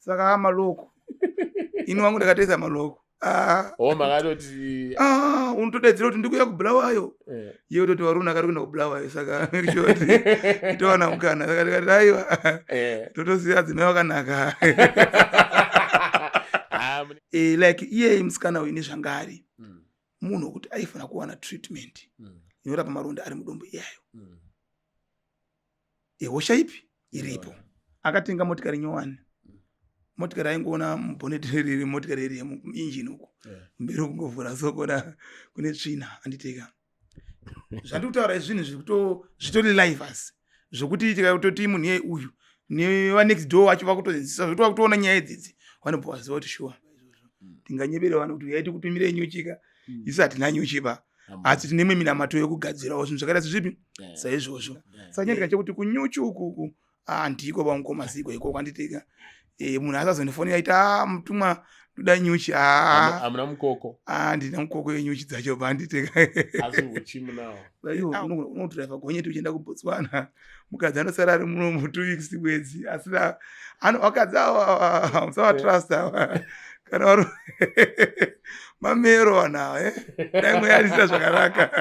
Saka amaloko ini wangu ndakatoisa maloko. Ah. Oh, makatoti ah, unotodaidzira kuti ndikuya kubulawayo. Eh. Iye utoti varume akari kuenda kubulawayo, saka shoti towana mukana, saka tikati aiwa, Eh. totosiya dzimai wakanaka. Ah, Like iye musikana uyu nezvanga ari munhu wekuti aifanira kuwana treatment inorapa maronda ari mudombo iyayo. Hosha ipi iripo. Akatenga motikari nyowani, motikari aingoona mubhoneti riri motikari iri yemuinjini uku, mberi kungovhura sokona kune tsvina. Anditeka zvandiri kutaura izvi, zvinhu zvitori live, asi zvokuti tikatoti munhu iye uyu nevanext door vacho vakutozidzisa zvokuti vakutoona nyaya idzidzi, vanobva vaziva kuti shuwa tinganyebere vanhu kuti yaiti kutumire nyuchika. Isu hatina nyuchi pa, asi tine imwe minamato yekugadzirawo zvinhu zvakaita sezvipi, saizvozvo. Saka nyandika chekuti kunyuchi ukuku handiko vamukoma ziko ikoko anditeka. Munhu asazondifonera aiti, "A mutumwa, ndoda nyuchi." Hamu- Hamuna mukoko? Handina mukoko yenyuchi dzacho panditeka. Asi uchi munawo? Unodhiraivha gonyeti uchienda kuBotswana, mukadzi anosara ari muno mu 2 weeks, mwedzi asina. Vakadzi ava musavatrust ava, kana vari mamero vanhu ava, eh? Dai mweya arisira zvakanaka.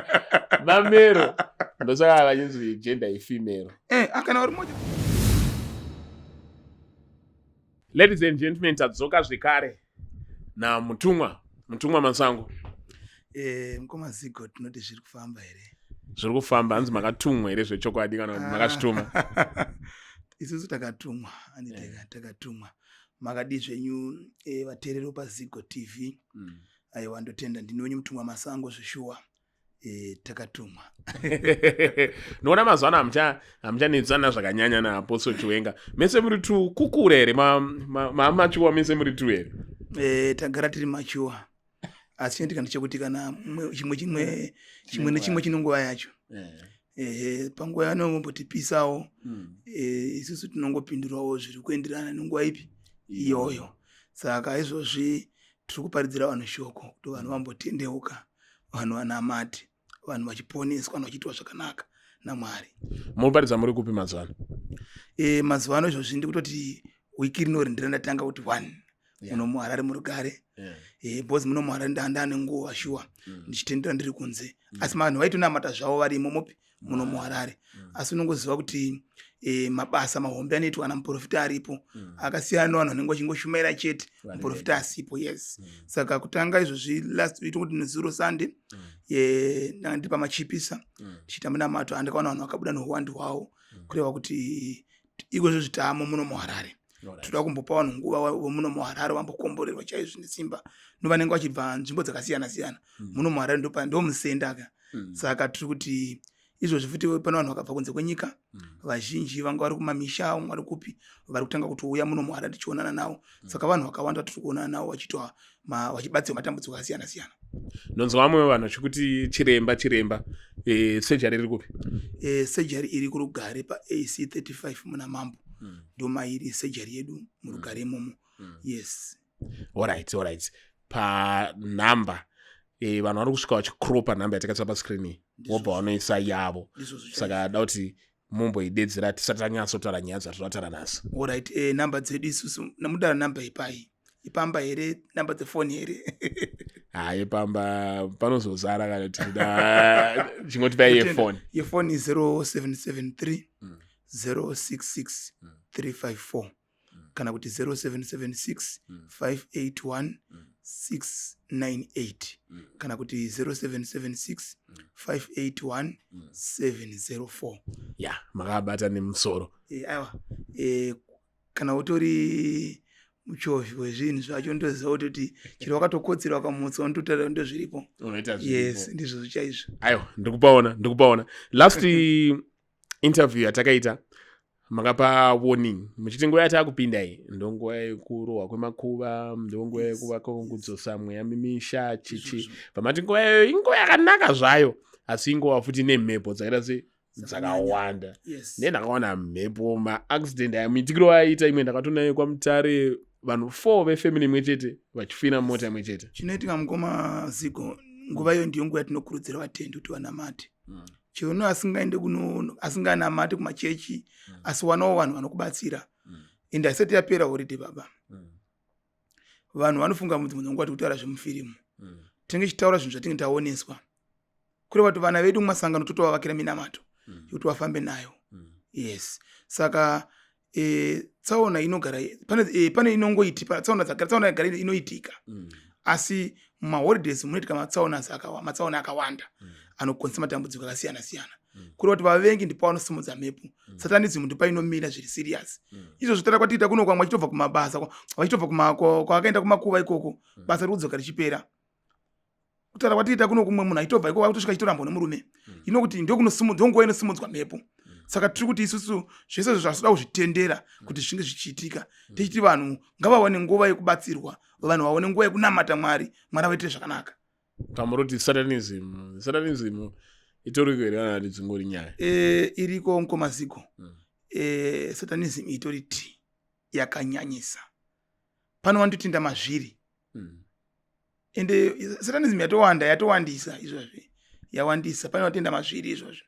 Mamero, ndosaka vachinzi gender ifemale. Kana uri moja. Ladies and gentlemen, tadzoka zvekare namutumwa, Mutumwa Masango. Mukoma Zigo, tinoti zviri kufamba here? Zviri kufamba. Hanzi makatumwa here zvechokwadi kana kuti makazvituma? Isusu takatumwa, anditeka, takatumwa. Makadii zvenyu, vateereri paZigo TV? Aiwa, ndotenda, ndini wenyu Mutumwa Masango zveshuwa. Takatumwa. Noona mazuva ano hamuchanetsana zvakanyanya naApostle Chiwenga. Mese muri two kukura here? Machuwa mese muri two here? Tagara tiri machuwa, asi chinoitika ndechekuti kana chimwe chimwe chimwe nechimwe chine nguva yacho. Panguva yanombotipisawo, isusu tinongopindurawo zviri kuenderana nenguva ipi iyoyo. Saka izvozvi tiri kuparidzira vanhu shoko kuti vanhu vambotendeuka, vanhu vanamate, vanhu vachiponeswa, vanhu vachiitwa zvakanaka naMwari. Munoparidza muri kupi mazuva ano? Mazuva ano izvozvi ndikutoti wiki rinori ndira ndatanga kuti one muno muHarare murugare. Because muno muHarare ndanda nenguva shuwa ndichitendera ndiri kunze, asi vanhu vaitonamata zvavo varimo mupi muno muHarare. Asi unongoziva kuti mabasa mahombe anoitwa kana muprofita aripo akasiyana nevanhu vanenge vachingoshumaira chete Vari muprofita vega. asipo. Yes. Saka kutanga izvozvi, last week, tokuti nezuro Sunday, ndanga ndiri pamachipisa tichiita munamato, andikaona vanhu vakabuda neuwandu hwavo, kureva kuti ikozvo zvitamo muno muHarare. Toda kumbopa vanhu nguva vomuno muHarare vambokomborerwa chaizvo nesimba novanenge vachibva nzvimbo dzakasiyana siyana. Muno muHarare ndomusenda ka. Saka tiri kuti izvozvi futi pane vanhu vakabva kunze kwenyika, vazhinji vanga vari kumamisha, vamwe vari kupi, vari kutanga kutouya muno muHarare tichionana navo. Saka vanhu vakawanda tiri kuonana navo vachiitwa vachibatsirwa matambudziko akasiyana siyana. Ndonzwa vamwe vanhu vachikuti chiremba, chiremba. Surgery iri kupi? Surgery iri kuRugare paAC 35 muna Mambo. Ndomairi surgery yedu muRugare imomo. Yes. Alright, panhamba vanhu vari kusvika vachikropa nhamba yatakaisa pascreen iyi, wobva vanoisa yavo. Ndizvozvo chaizvo. Saka da kuti mumboidedzera tisati tanyatsotaura nyaya dzatinotaura nhasi. Alright, namba dzedu isusu, namudara namba ipai ipamba here, namba dzefoni here? Hayi, pamba panozozara kana tida chingotipai yefoni. Yefoni 0773 066 354, kana kuti 0776 581 698, kana kuti 0776 581 704. Ya, makabata nemusoro. Aiwa, kana utori muchovhi wezvinhu zvacho, ndoziva kutoti chero wakatokotsera wakamutsa, unototarira ndozviripo. Unoita Yes. zviripo. Ndizvozvo chaizvo. Aiwa, ndikupaona, ndikupaona. Last interview yatakaita makapa warning muchiti nguva yatakupinda iyi ndonguva yekurohwa kwemakuva, ndonguva yekuvaka, kudzosa mweya mimisha, chichi. Izvozvo. Pamati nguva iyoyo inguva yakanaka zvayo, asi inguva futi nemhepo dzakaita se Dzakanyanya. dzakawanda. Ndakaona mhepo, maaccident aya miitikiro aiita imwe ndakatonayo kwaMutare, vanhu four vefamily imwe chete vachifira mumota imwe chete. Chinoitika, mukoma Zigo, nguva iyo ndiyo nguva yatinokurudzira vatendi kuti vanamate. Chero asingaende kuno, asinganamati kumachechi, asi wanawo vanhu vanokubatsira. Ende haisati yapera holiday, baba. Vanhu vanofunga dzimwe nguva tikutaura zvemufirimu. Tinenge tichitaura zvinhu zvatinenge taoneswa, kureva kuti vana vedu mumasangano totovavakira minamato yekuti vafambe nayo. Yes, saka tsaona inogara pane inongoitika tsaona dzagara, tsaona yagara inoitika. Asi mumaholidays munoitika matsaona akawanda anokonzesa matambudziko akasiyana siyana. Kureva kuti vavengi ndipo vanosimudza mhepo. Satanism ndipo inomira zviri serious. Izvozvo tara kwatiita kuno, kwamwe vachitobva kumabasa, vachitobva kwavakaenda kumakuva ikoko, basa riri kudzoka richipera. Kutaura kwatiita kuno, kumwe munhu achitobva ikoko akutosvika achitorambwa nemurume. Inokuti ndonguva inosimudzwa mhepo. Saka tiri kuti isusu zvese izvo zvasida kuzvitendera kuti zvinge zvichiitika, tichiti vanhu ngavawane nguva yekubatsirwa, vanhu vaone nguva yekunamata Mwari, Mwari avaitire zvakanaka. Kamuroti satanism, satanism itoriko here kana kuti dzingori nyaya? Iriko, mukomaziko. Satanism itori t yakanyanyisa pano, vanototenda mazviri. Ende satanism yatowanda, yatowandisa izvozvi, yawandisa. Pane vatenda mazviri izvozvo.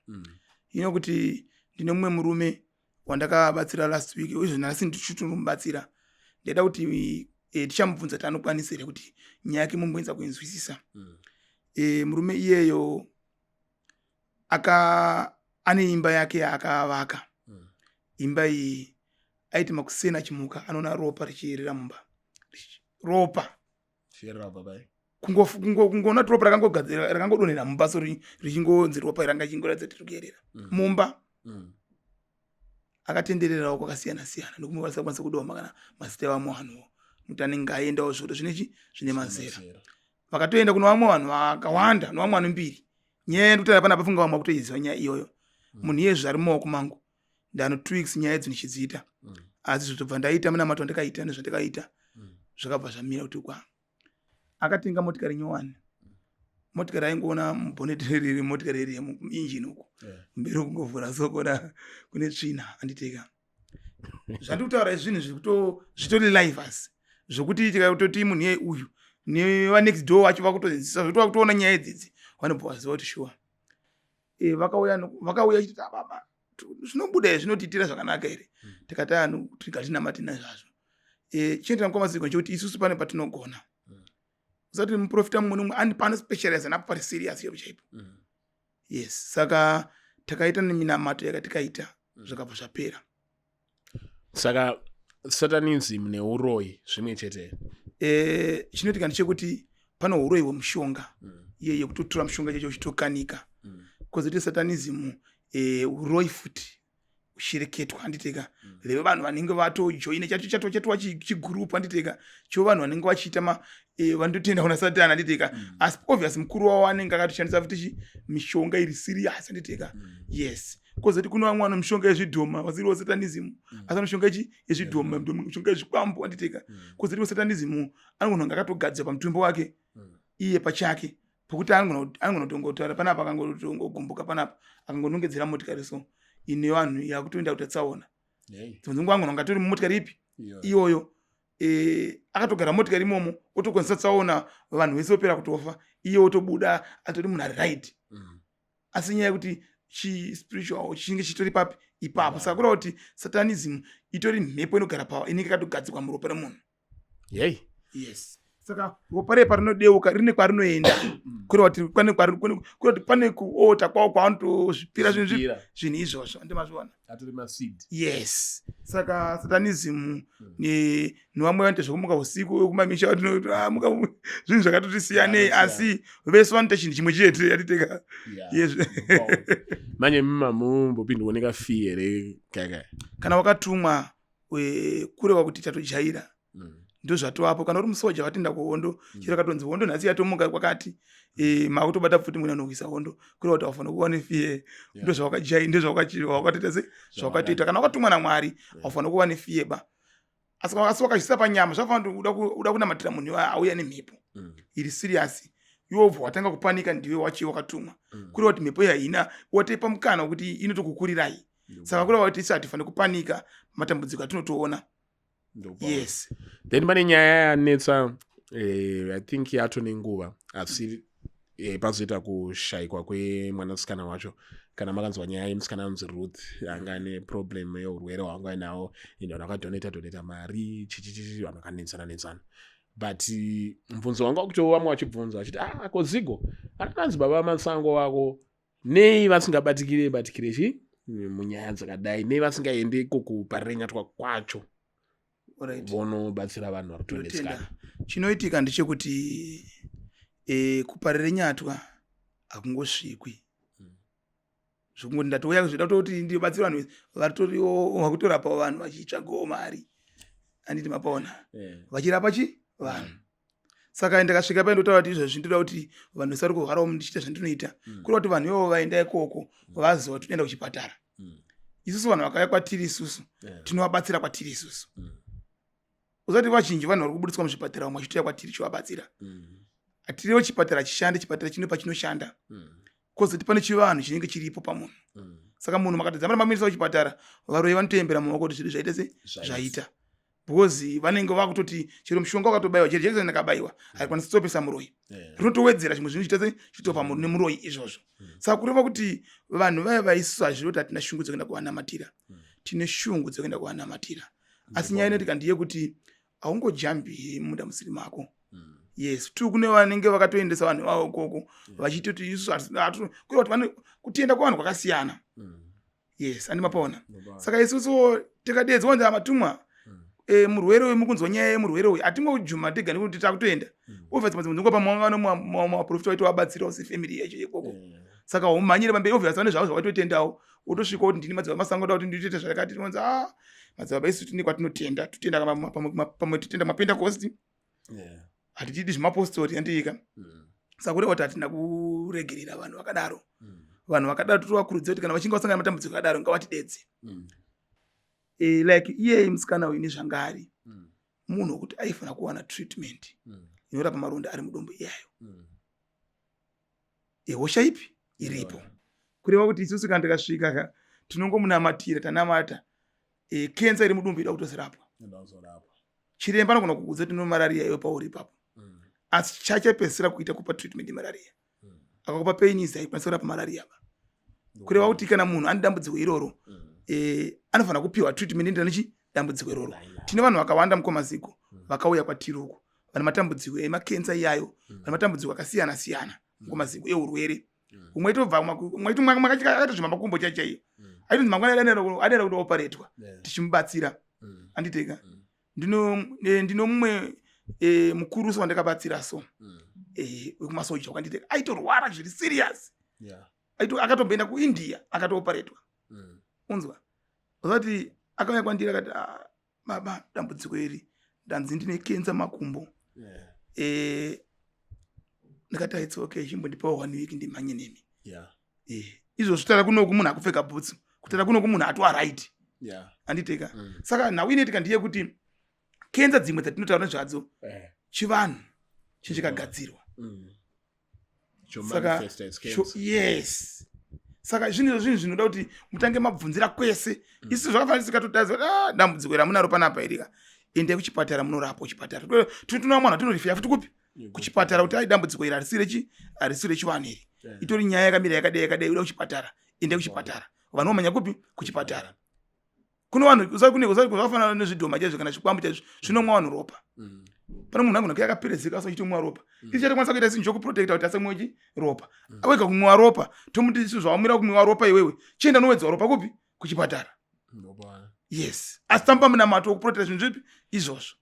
Ino kuti ndine mumwe murume wandakabatsira last week, izvo nhasi ndichitomubatsira. Ndaida kuti tichamubvunza kuti anokwanisa here kuti nyaya yake mumboenza kuinzwisisa. Murume iyeyo aka ane imba yake yaakavaka. Imba iyi aiti makuseni achimuka anoona ropa richiyerera mumba. Ropa. Chiyerera babai. Kungoona kuti ropa rakangogadzira, rakangodonhera mumba, so richingonzi ropa ranga richingoratidza kuti riri kuyerera mumba. Akatendererawo kwakasiyana siyana nokumwe vasakwanisa kudoma kana mazita evamwe vanhuwo, nokuti anenge aendawo zvoto zvinechi zvine mazera. Vakatoenda kuno vamwe vanhu vakawanda, nevamwe vanhu mbiri. Nyaya yandikutaura panapa, funga vamwe vakutoiziva nyaya iyoyo. Munhu iye zvari mumaoko mangu, ndano 2 weeks nyaya idzi ndichidziita. Asi zvotobva ndaita munamato wandakaita nezvandakaita, zvakabva zvamira kuti kwa. Akatenga motikari nyowani. Motikari aingoona mubhoneti riri motikari iri yemuinjini uku, mberi kungovhura sokona kune tsvina, handiteka. Zvandiri kutaura izvi zvinhu zvitori live, asi zvokuti tikatoti munhu iye uyu nevanext door vacho vakutozinzisa zvokuti vakutoona nyaya idzidzi, vanobva vaziva kuti shuwa. Vakauya chiti, "Ah, baba, zvinobuda here? Zvinotiitira zvakanaka here?" Tikati anu tikatinamati nazvazvo. Chinoita mukwamaziko nchekuti isusu pane patinogona. Usati muprofita mumwe nomwe ani pano specialize napo pari serious chaipo chaipo. Yes, saka takaita neminamato yakatikaita, zvakabva zvapera. Saka satanism neuroyi zvimwe chete here? Chinoitika ndechekuti pane uroyi hwemushonga, iye yekutotora mushonga chacho uchitokanika. Kozoti satanism, uroyi futi ushereketwa, handiteka, vevanhu vanenge vatojoina chacho chatova chigurupu, handiteka, cho vanhu vanenge vachiita vanototenda kuna Satani, handiteka. Asi obvious mukuru wavo anenge akatoshandisa futi mishonga iri serious, handiteka. Yes, kozoti kuno vamwe vano mishonga yezvidhoma vasiriwo satanism, asi vano mishonga yezvidhoma, mishonga yezvikwambo, handiteka. Kozoti satanism anogona kunge akatogadzira pamutumbi wake iye pachake, pokuti anogona kutongotaura panapa, akangotongogumbuka panapa, akangonongedzera motikari so ine vanhu yakutoenda kuti tsaona. Dzimwe dzenguva angona kunge atori mumotikari ipi iyoyo, akatogara motikari imomo, otokonzesa tsaona, vanhu vese vopera kutofa, iye otobuda atori munhu ari right. Asi nyaya yekuti chispiritual chinenge chitori papi ipapo. Saka kureva kuti satanism itori mhepo inogara pa inenge yakatogadzikwa muropa remunhu. Yes, saka ropa repa rinodeuka rine kwarinoenda, kureva kuti kureva kuti pane kuota kwavo kwavanotozvipira zvinhu Zvipira. Zvinhu izvozvo ndimazviona. Atori maseed. Yes, saka satanism nevamwe vanoita zvekumuka usiku vekumamisha, vatinoti, "Ah, muka zvinhu zvakatoti siyanei." Zvakasiyana. Asi vese vanoita chinhu chimwe chete, yatiteka. Yes. Manje mumamumbopindwa nekafi here kaka? Kana wakatumwa, kureva kuti tatojaira, ndozvatovapo. Kana uri musoja watenda kuhondo, chero katonzi hondo nhasi yatomuka kwakati, makutobata pfuti munonohwisa hondo, kureva kuti haufanira kuva nefear. Ndozvawakajai, ndozvawakatoita se zvawakatoita. Kana wakatumwa naMwari, haufanira kuva nefear ba. Asi wakazvisa panyama, zvafanira kuti uda kunamatira munhu iwayo auya nemhepo iri serious, iwe wobva watanga kupanika, ndiwe wacho wakatumwa. Kureva kuti mhepo iyi haina watoipa mukana wekuti inotokukurirai. Saka kureva kuti isu hatifaniri kupanika matambudziko atinotoona. Yes. Then pane nyaya yanetsa, I think yato nenguva, asi pazoita kushayikwa kwemwanasikana wacho. Kana makanzwa nyaya yemusikana anonzi Ruth, anga ane problem yeurwere hwaanga ainawo, ende vanhu vakadonata donata mari chichichichi, vanhu vakanetsana netsana. But mubvunzo wanga wakuti vamwe vachibvunza vachiti, ah, ko Zigo, ana madzibaba Masango vako nei vasingabatikire batikire chi munyaya dzakadai? Nei vasingaende iko kuParirenyatwa kwacho vonobatsira vanhu vari kutonetsekana? Chinoitika ndechekuti kuParirenyatwa hakungosvikwi zvekungoti ndatouya zvida kutoti ndibatsire vanhu. Varitoriwo vakutorapawo vanhu vachitsvagawo mari, anditi mapaona? Vachirapa chi vanhu. Saka ndakasvika pai ndotaura kuti izvozvi ndoda kuti vanhu vasari kurwarawo ndichiita zvandinoita. Kureva kuti vanhu ivavo vaenda ikoko vaziva kuti toenda kuchipatara. Isusu vanhu vakauya kwatiri isusu tinovabatsira kwatiri isusu. Usati vazhinji vanhu vari kubudiswa muzvipatara vamwe vachitouya kwatiri chivabatsira. Hatirevo chipatara chishande, chipatara chino pachinoshanda. Kozoti pane chivanhu chinenge chiripo pamunhu. Saka munhu makatadzamara mamuendesa kuchipatara, varoyi vanotoembera mumaoko kuti zvidu zvaita se zvaita, because vanenge vakutoti chero mushonga wakatobayiwa, chero jekiseni rakabayiwa harikwanisi kutopesa muroyi. Rinotowedzera zvimwe zvinhu chiita se chitopa munhu nemuroyi izvozvo. Saka kureva kuti vanhu vaya vaisusu hazviri kuti hatina shungu dzekuenda kuvanamatira. Tine shungu dzekuenda kuvanamatira, asi nyaya inoitika ndeyekuti haungojambi munda musiri mako. Yes, tu kune vanenge vakatoendesa vanhu vavo ikoko vachitoti isusu kureva kuti kutenda kwevanhu kwakasiyana. Yes, andi mapaona? Saka isusu tikadedzwa kunzi amatumwa murwere uyu, mukunzwa nyaya yemurwere uyu, hatingojuma tega nekuti takutoenda. Obviously dzimwe dzenguva pamwe vanga maprofita vaitovabatsirawo sefamily yacho ikoko. Saka umhanyire pamberi, obviously vane zvavo zvavatotendawo, wotosvika kuti ndini madzibaba Masango, da kuti nditoita zvakati. Tinonzi, a madzibaba, isu tine kwatinotenda, totenda pamwe totenda mapentecost, hatitidi zvemapostori, andiika? Saka kureva kuti hatina kuregerera vanhu vakadaro. Vanhu vakadaro totovakurudzira kuti kana vachinge vasangana nematambudziko akadaro ngavatidedze. Like iyeye musikana uyu nezvanga ari munhu wekuti aifanira kuwana treatment inorapa maronda ari mudumbu iyayo. Hosha ipi iripo? Kureva kuti isusu kana tikasvika ka tinongomunamatira, tanamata, kensa iri mudumbu ida kutozirapwa. Chiremba anogona kukuudza kuti uno marariya iwe pauri ipapo, asi chachapedzisira kuita kupa treatment yemarariya. Akakupa pains, haikwanisi kurapa marariya ba. Kureva kuti kana munhu ane dambudziko iroro, anofanira kupiwa treatment inoenderana nechi dambudziko iroro. Tine vanhu vakawanda, mukomaziko, vakauya kwatiri uku vane matambudziko emakensa iyayo, vane matambudziko akasiyana siyana, mukomaziko, eurwere. Umwe itobva akatozvimba makumbo chaiyo chaiyo, aitonzi mangwana adaira kutooparetwa, tichimubatsira, anditeka? Ndino mumwe mukurusa wandakabatsira so wekumasoja, wakanditeka, aitorwara zviri serious. Akatomboenda kuIndia akatooparetwa. Unzwa, usati akauya kwandiri akati, "Ah, baba, dambudziko iri ndanzi ndine kensa makumbo." Ndikati, "It's okay, chimbondipawo one week ndimhanye nemi." Izvozvo tara kunoku munhu akupfeka bhutsu, kutara kunoku munhu atova right, anditeka? Saka nhau inoitika ndeyekuti kenza dzimwe dzatinotaura nezvadzo chivanhu chichikagadzirwa. Saka yes, saka zvinhu zvinhu zvinoda kuti mutange mabvunzira kwese. Isu zvakafanira tikatotaridza kuti, ah, dambudziko ramunaro panapa irika, endai kuchipatara munorapwa kuchipatara. Tinoona mwana tinorifira futi kupi? Kuchipatara, kuti ai, dambudziko iri harisi rechi, harisi rechivanhu iri. Itori nyaya yakamira yakadai yakadai, uda kuchipatara, endai kuchipatara. Vanhu vamanya kupi? Kuchipatara. Kune vanhu usati kune usati zvakafanana nezvidhoma chaizvo kana zvikwambo chaizvo zvinomwa vanhu ropa. Pane munhu angona akaperezeka asi achitomwa ropa. Isu chatokwanisa kuita isu njokuprotecta kuti asamwe chi ropa. Awega kumwiwa ropa, tomuti isu zvawamira kumwiwa ropa iwewe, chienda unowedzwa ropa kupi? Kuchipatara. Yes, asi tamupa munamato wekuprotecta zvinhu zvipi izvozvo.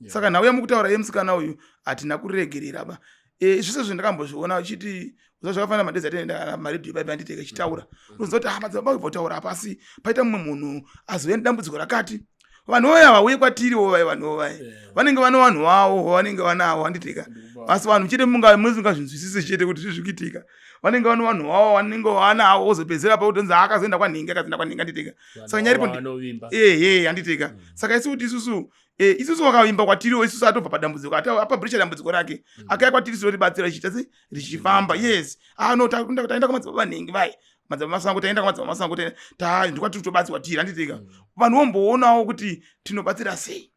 Saka nhau yamukutaura yemusikana uyu hatina kuregerera ba. Zvese zvendakambozviona uchiti uza zvakafanana madezi atinoenda maredhiyo paipi, anditeka ichitaura, unoziva kuti, ah, madzibaba ubva kutaura apa, asi paita mumwe munhu azouya nedambudziko rakati, vanhu vaya vauye kwatiriwo vai, vanhuvo vai vanenge vane vanhu vavo vanenge vanavo, anditeka? Asi vanhu chete musingazvinzwisisi chete kuti zvizvi kuitika, vanenge vane vanhu vavo vanenge vanavo, wozopedzera pakutonzi akazoenda kwanhingi, akazoenda kwanhingi, anditeka? Saka nyaya iripo ehe, anditeka? Saka isu kuti isusu isusu wakavimba kwatiriwo isusu, atobva padambudziko, apaburisha dambudziko rake, akauya kwatiri, sinotibatsira richiita se richifamba. Yes, ah, no, taenda kwamadzibaba nhingi vai, madzibaba Masango, taenda kwamadzibaba Masango, ta ndikwatiri tobatsirwa tiri, handitika? Vanhu vomboonawo kuti tinobatsira sei,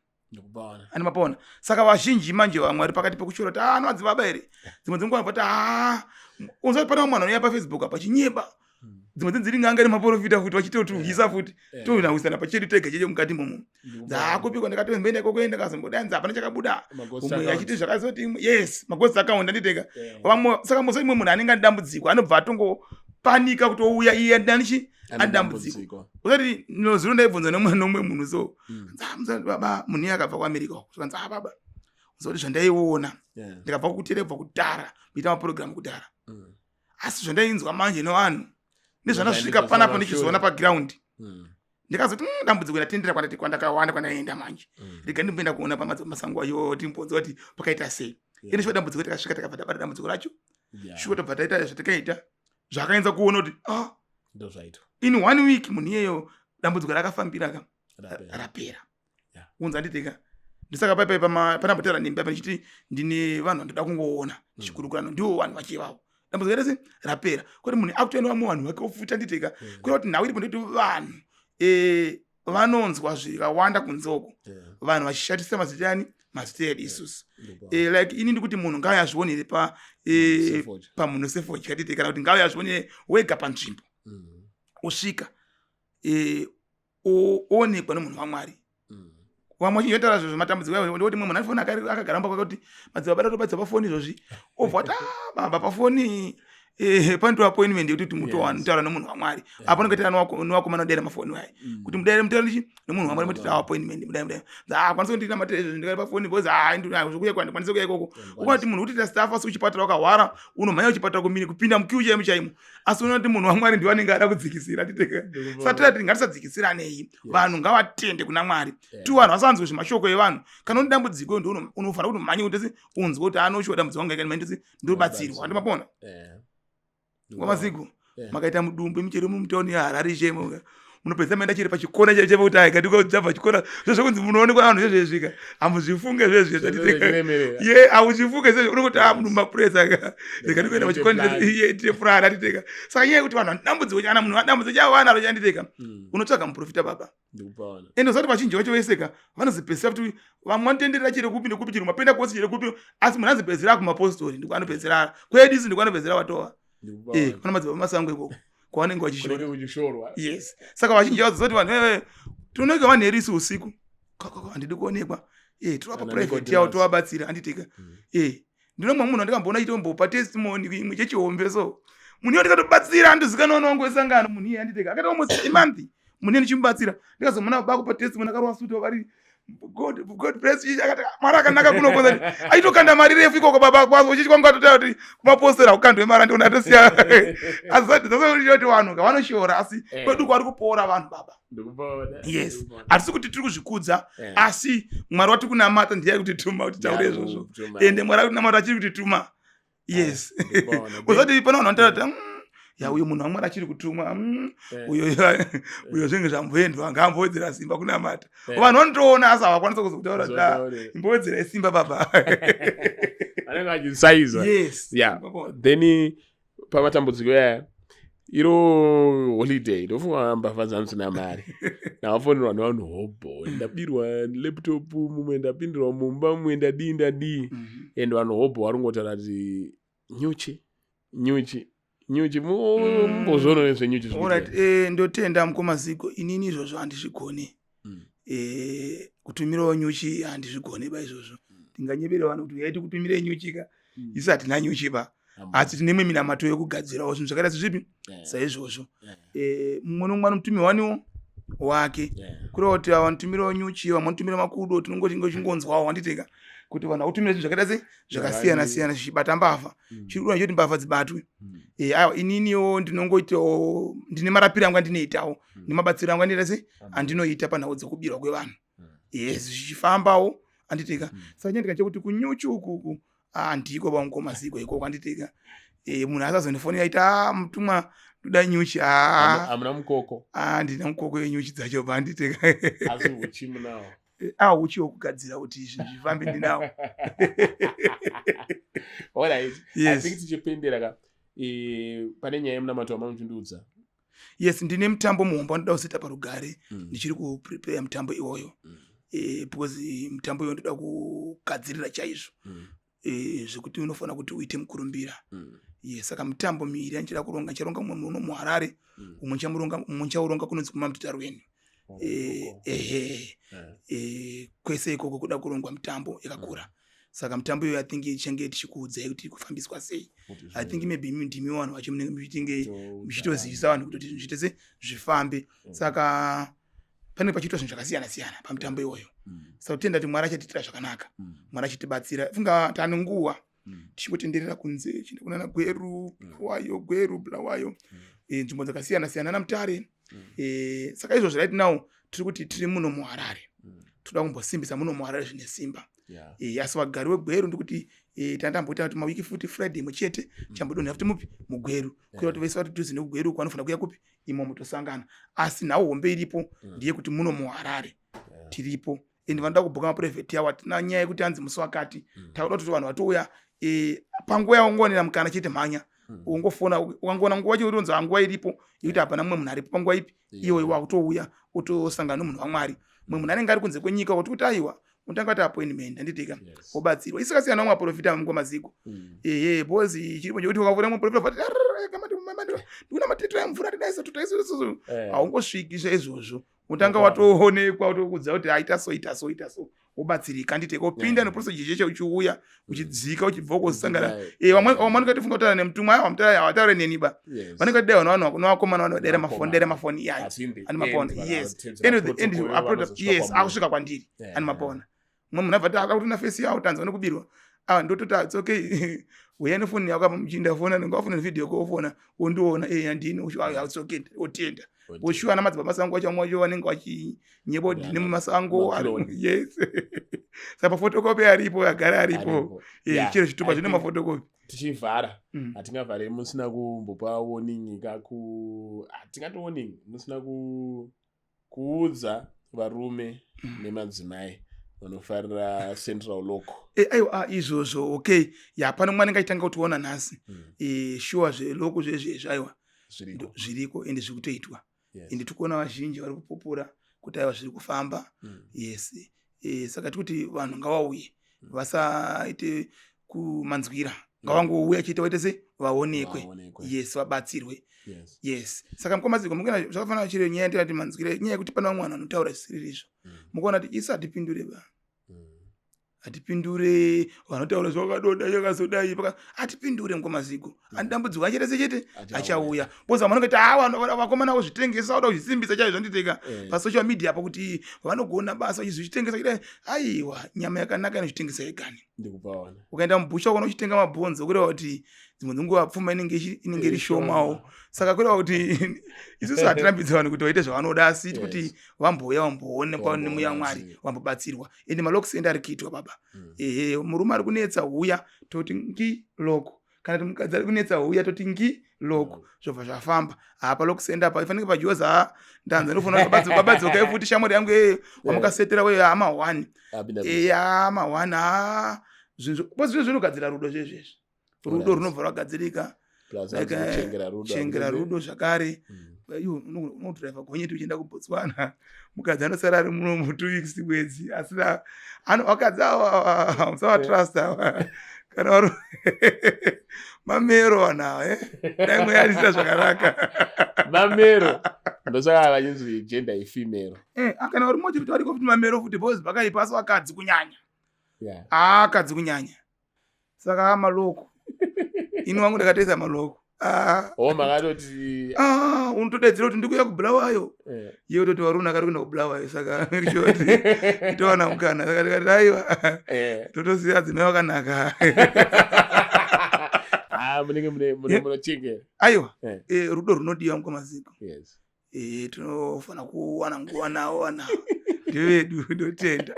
ani mapaona? Saka vazhinji manje vamwe vari pakati pekushora kuti, ah, madzibaba here? Dzimwe dzenguva kuti, ah, unzwa pane vamwe vanhu vanouya paFacebook apa chinyeba. Dzimwe dziri n'anga nemaprofita futi vachitotuhisa futi, tonawisana pachedu tega cheche mukati momo. Dzakupikwa ndakatoenda ikoko, ndakazombodanza, hapana chakabuda. Umwe achiti zvakazoti, yes, maghost account, anditeka vamwe. Saka muso imwe munhu anenge ane dambudziko anobva atongopanika kuti ouya iye anichi ane dambudziko. Usati nozuro ndaibvunza nomwe munhu so, baba, munhu iye akabva kuAmerica uko. Zvikanzi, "Ah, baba, uzoti zvandaiona ndikabva kuterebva kudhara, muita mapurogiramu kudhara, asi zvandainzwa manje nevanhu nezvandasvika panapa ndichizoona paground, ndikazoti, dambudziko ndatendera kwandakawanda kwandaenda manje. Rega ndimboenda kuona pamasango ayo, timbonzwa kuti pakaita sei." Ende shuwa dambudziko takasvika, takabva tabata dambudziko racho. Shuwa tabva taita zvatakaita, zvakaenza kuona kuti, ah, in one week munhu iyeyo dambudziko rakafambira ka rapera. Unza nditeka ndisaka paipai panambotaura nemba pandichiti ndine vanhu vandoda kungoona ndichikurukurano, ndiwo vanhu vachivavo dambudziko rese rapera, kuti munhu akutoenda vamwe vanhu vake ofuta nditeka. Kureva kuti nhau iripo ndekuti vanhu vanonzwa zvakawanda kunze uko, vanhu vachishatisa mazita ani, mazita edu isusu. Like ini ndikuti munhu ngauye azvionere pamunhu sefodya tite, kana kuti ngauye azvionere wega panzvimbo, usvika oonekwa nomunhu waMwari. Vamwe vachinjotaura zvo zvematambudziko ayo, ndikuti mumwe munhu anofona akagara mumba kwake kuti madzibaba datobatsa pafoni izvozvi, obva kuti, "Ah, baba, pafoni panotoa appointment yekuti mutotaura nomunhu waMwari." Apo anenge newakomana udaira mafoni aya kuti mudaire mutaura ndichi nomunhu waMwari, mutita appointment, mudai mudai. Kwanisa kuti ndinamatira izvozvi ndikari pafoni because zvokuya kwandikwanisa kuya ikoko. Ukona kuti munhu kutiita staff, asi kuchipatara wakahwara, unomhanya kuchipatara kumini kupinda muqueue chaimo chaimo, asi unoona kuti munhu waMwari ndiwo anenge ada kudzikisira titeka. Saka tati ngatisadzikisiranei, vanhu ngavatende kuna Mwari. Tu vanhu vasanzwe zvemashoko evanhu. Kana une dambudziko, ndo unofanira kuti umhanye kuti unzwe kuti anoshuwa dambudziko wangu ikaimandisi ndobatsirwa, andimapona ngwamazigo. Makaita mudumbu michero mumutauni yeHarare chemo, munopedza maenda chiri pachikona chaicho chaipo kuti aikatibva chikona zvezvokunzi munoonekwa vanhu zvezvezvika, hamuzvifunge zvezve. Ye, hauzvifunge zvezve, unongoti, "A, munhu mapuresa ka, rega ndikuenda pachikona ye tine purani," atiteka. Saka nyaya yekuti vanhu dambudziko, kana munhu dambudziko chavo vanaro chanditeka, unotsvaga muprofita, baba. Ende usati vazhinji vacho veseka vanozopedzisira kuti vamwe vanotenderera chero kupi nekupi, chero mapenda kosi, chero kupi, asi munhu anozopedzisira kumapostori, ndiko anopedzisira kwedu isu, ndiko anopedzisira watova pana madzibaba masango ikoko kwavanenge vachishora. Yes, saka vazhinji vazozoti vanhu tinooneka vanhu erisi usiku, handidi kuonekwa, tovapa private yavo, tovabatsira, handiteka. Ndinomwe munhu andikamboona achitombopa testimony imwe chechihombe so, munhu iye ndikatobatsira, andizikanwa wangu wesangano. Munhu iye anditeka akaita almost a month munhu iye ndichimubatsira, ndikazomuona bakupa testimony akarova suti vari, "God, God bless you." Akati, "Mwari akanaka kunokonza." Aitokanda mari refu ikoko, baba, kwazo uchichi kwangu atotaura kuti kumapostori hakukandwe mari, andiona atosiya. Asi kuti vanhu vanoshora, asi kwedu kwari kupora vanhu, baba. Yes, hatisi kuti tiri kuzvikudza, asi Mwari wati kunamata ndiye kutituma kuti taure izvozvo, ende Mwari akutinamata achiri kutituma. Yes, usati pana vanhu vanotaura kuti, ya, uyo munhu waMwari achiri kutumwa, uyo uyo zvinge zvamboendwa, ngaambowedzera simba kunamata." Vanhu vanotoona, asi havakwanisa kuzokutaura kuti, "Ah, imbowedzerai simba, baba." Vanenge vachisaiza. Yes. Yeah, then pamatambudziko yaya, iro holiday, ndofunga mbavha dzanzina mari, ndakafonerwa nevanhu hobho, ndabirwa laptop, mumwe ndapindirwa mumba, mumwe ndadii ndadii, and vanhu hobho vari kungotaura kuti nyuchi, nyuchi, nyuchi. Mumbozviona nezvenyuchi? Alright, ndotenda mukomaziko. Inini izvozvo handizvigoni. Kutumirawo nyuchi handizvigoni ba izvozvo. Ndinganyebere vanhu kuti uyai tikutumire nyuchi ka, isu hatina nyuchi ba, asi tine imwe minamato yekugadzirawo zvinhu zvakaita sezvipi, saizvozvo. Mumwe nomumwe anomutumira waniwo wake, kureva kuti ava vanotumirawo nyuchi, vamwe vanotumira makudo. Tinongochingonzwawo, handiteka, kuti vanhu vakutumira zvinhu zvakaita se zvakasiyana siyana zvichibata mbavha. Chiri kuda choti mbavha dzibatwe. Aiwa, ininiwo ndinongoitawo, ndine marapiro angu andinoitawo nemabatsiro angu andinoita se andinoita panhau dzekubirwa kwevanhu. Yes, zvichifambawo, handiteka. Saka nyandika chekuti kunyuchi ukuku handiko pamukoma ziko ikoko, handiteka. Munhu asazondifonera aiti, "Ah, mutumwa, ndoda nyuchi." Hamuna mukoko? Handina mukoko yenyuchi dzacho pa, handiteka. Asi uchi munawo? A, uchi wekugadzira kuti zvinhu zvifambe ndinawo. Alright. Yes. I think tichipendera ka, pane nyaya yemunamato wamamuchindiudza. Yes, ndine mutambo muhombe wandinoda kuzoita parugare. Ndichiri kuprepare mutambo iwoyo, because mutambo iwoyo ndoda kugadzirira chaizvo. Zvekuti unofanira kuti uite mukurumbira. Ye, saka mitambo miiri yandichada kuronga, ndicharonga mumwe muno muHarare, umwe ndichauronga kunonzi kuMamtutarweni. Ehe, kwese ikoko kuda kurongwa mitambo yakakura. Saka mitambo iyoyo, I think ichange tichikuudzai kuti kufambiswa sei. I think maybe imi ndimi vanhu vacho munenge muchitinge muchitozivisa vanhu kuti zvinhu zviite se zvifambe. Saka panenge pachiitwa zvinhu zvakasiyana siyana pamutambo iwoyo. Saka kutenda kuti Mwari achatiitira zvakanaka, Mwari achitibatsira. Funga tane nguva tichingotenderera kunze, chienda kunana Gweru, Bulawayo, Gweru, Bulawayo, nzvimbo dzakasiyana siyana naMutare. Saka izvozvo right now tiri kuti tiri muno muHarare, toda kumbosimbisa muno muHarare zvine simba. Asi vagari veGweru ndikuti tandamboita kuti mawiki futi Friday imwe chete chambodonha futi mupi muGweru, kuita kuti vese vari dhuze nekuGweru uko vanofanira kuuya kupi imomo tosangana. Asi nhau hombe iripo ndeyekuti muno muHarare tiripo, and vanoda kubhuka maprivate yavo, hatina nyaya yekuti hanzi musi wakati. Takuda kuti vanhu vatouya panguva yaungowanira mukana chete, mhanya, ungofona ukangoona nguva chete utonzi nguva iripo yekuti hapana mumwe munhu aripo panguva ipi iyoyo, wakutouya utosangana nomunhu waMwari. Mumwe munhu anenge ari kunze kwenyika kuti kuti aiwa, unotanga kuti appointment, handitika? Wobatsirwa. Isikasiyana namwe maprofita mungomaziko. Ehe, because chiripo chekuti ukavura mwe profita, ndikuona matito emvura tidaiso totaiso, haungosviki zvaizvozvo. Unotanga watoonekwa, utokudza kuti aita so, ita so, ita so, wobatsirika, handiti? Upinda neprocedure cheche, uchiuya uchidzika uchibva ukosangana. Vamwe vanenge vatifunga kutaura nemutumwa, aiwa, mutaura havataure neni ba. Vanenge vatidai vanhu vanhu nevakomana vanodaira mafoni, daira mafoni iyayo, ani mapona? Yes, end of the end yes, akusvika kwandiri, ani mapona? Mumwe munhu abva ati akakuti nafesi yawo tanzwa nekubirwa. Ah, ndototi it's okay, uya nefoni yako apa, muchinda fona, ndingafona nevideo call, fona wondiona, eh, handini, it's okay, otenda. Oshuwa ana madzibaba masango acho, vamwe vacho vanenge vachinyeba kuti ndine mumasango. Yes, saka paphotocopy aripo, agara aripo, chero chitupa zvine maphotocopy. Tichivhara, hatingavhare musina kumbopa warning kaku, hatingati warning musina kuudza varume nemadzimai vanofarira central lock. Aiwa, izvozvo okay ya, pano mwana anenge achitanga kutiona nhasi. Shuwa, zvelock zvezvezvi, aiwa, zviriko ende zviri kutoitwa, ende tikuona vazhinji vari kupupura kuti aiwa, zviri kufamba. Yes, saka tikuti vanhu ngavauye, vasaite kumanzwira, ngavangouya chete, waite se vaonekwe, yes, vabatsirwe. Yes, saka mukomaziko mukuna zvakafanana chiro nyaya ndinati manzwira, nyaya yekuti pane vamwe vanhu vanotaura zvisiri izvo. Mukuona kuti isu hatipindure ba, hatipindure vanotaura zvakadoda chakazodai, hatipindure mukomaziko. Ani dambudziko achete sechete achauya, because vamwe vanongoti a vakomana vozvitengesa, voda kuzvisimbisa chaizvo, nditeka pasocial media apo kuti vanogona basa vachizvitengesa kudai. Aiwa, nyama yakanaka inozvitengesa yegani. Ukaenda mubhusha ukaona uchitenga mabhonzo, kureva kuti dzimwe dzenguva pfuma inenge iri shomawo. Saka kureva kuti isusu hatirambidzi vanhu kuti vaite zvavanoda, asi kuti vambouya vamboonekwa nemuya Mwari, vambobatsirwa. Ende malocks ende ari kuitwa, baba. Ehe, murume ari kunetsa, huya, toti ngi lock, kana kuti mukadzi ari kunetsa, huya, toti ngi lock, zvobva zvafamba. Hapa lock center apa ifanike pajoza, ndanza ndofona baba, dzokai futi, shamwari yangu ee wamakasetera we hama one hama one. Ha, zvinhu zvinhu zvinogadzira rudo zvezvezvi, rudo runobva rwagadzirika, chengera rudo zvakare. Iwe unodhiraivha gonyeti uchienda kuBotswana, mukadzi anosara ari muno mu2 weeks, mwedzi asina. Vakadzi ava musavatrust ava, kana vari mamero vanhu ava, dai mweya arisira zvakanaka. Mamero, ndosaka vachinzi gender ifemale. Kana vari mochiti variko futi mamero futi, because pakaipa, asi vakadzi kunyanya, akadzi kunyanya. Saka malock, ini wangu ndakatoisa malock. O, makatoti. Unotodaidzira kuti ndikuya kuBulawayo, iye utoti varuna akari kuenda kuBulawayo, saka towana mukana. Saka tikati aiwa, totosiya dzimai wakanaka. Munenge munochengera. Aiwa, rudo runodiwa mukwamaziko. Tinofana kuwana nguva navo, vana ndevedu, ndotenda.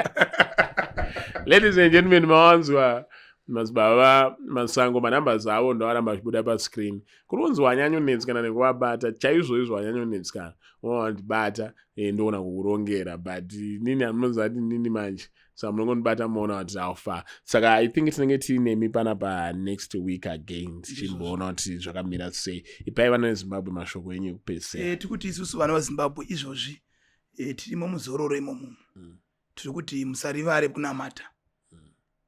Ladies and gentlemen, mawanzwa madzibaba Masango, manamba avo ndoaramba achibuda pascreen. Kuri kunzi wanyanyonetsikana nekuvabata chaizvo izvo, wanyanyonetsikana, wandibata, ndoona kukurongera, but nini hamunoziva kuti nini manje, saka munongondibata moona kuti how far. Saka I think tinenge tiinemi panapa next week again, tichimboona kuti zvakamira sei. Ipai vana veZimbabwe mashoko enyu ekupedzisira. Tikuti isusu vana veZimbabwe izvozvi tirimo muzororo imomo. Tiri kuti musarivare kunamata.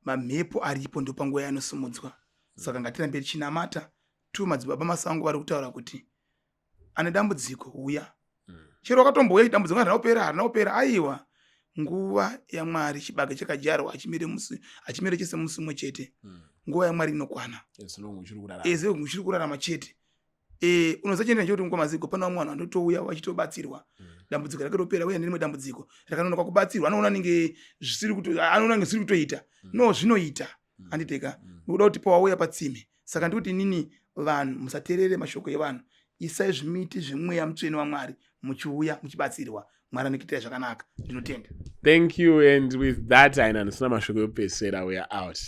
Mamhepo aripo ndopanguva yaanosimudzwa. Saka ngatirambe tichinamata. Tu madzibaba Masango vari kutaura kuti ane dambudziko uya. Chero wakatombouya dambudziko harina kupera, harina kupera. Aiwa, nguva yaMwari, chibage chakadyarwa hachimere musi, hachimere chese musi umwe chete. Nguva yaMwari inokwana. As long uchiri kurarama. As long uchiri kurarama chete. Unoziva chinoita chekuti mukoma Zigo, pane vamwe vanhu vanotouya vachitobatsirwa, dambudziko rake ropera, uye nerimwe dambudziko rakanonoka kubatsirwa, anoona nenge zvisiri kuto, anoona nge zvisiri kutoita. No, zvinoita. Handiteka nekuda kuti pawauya patsime. Saka ndikuti inini, vanhu musateerere mashoko evanhu. Isai zvimiti zvemweya mutsvene waMwari, muchiuya muchibatsirwa. Mwari anokuitirai zvakanaka. Ndinotenda. Thank you. And with that, aina ndisina mashoko ekupedzisira. We are out.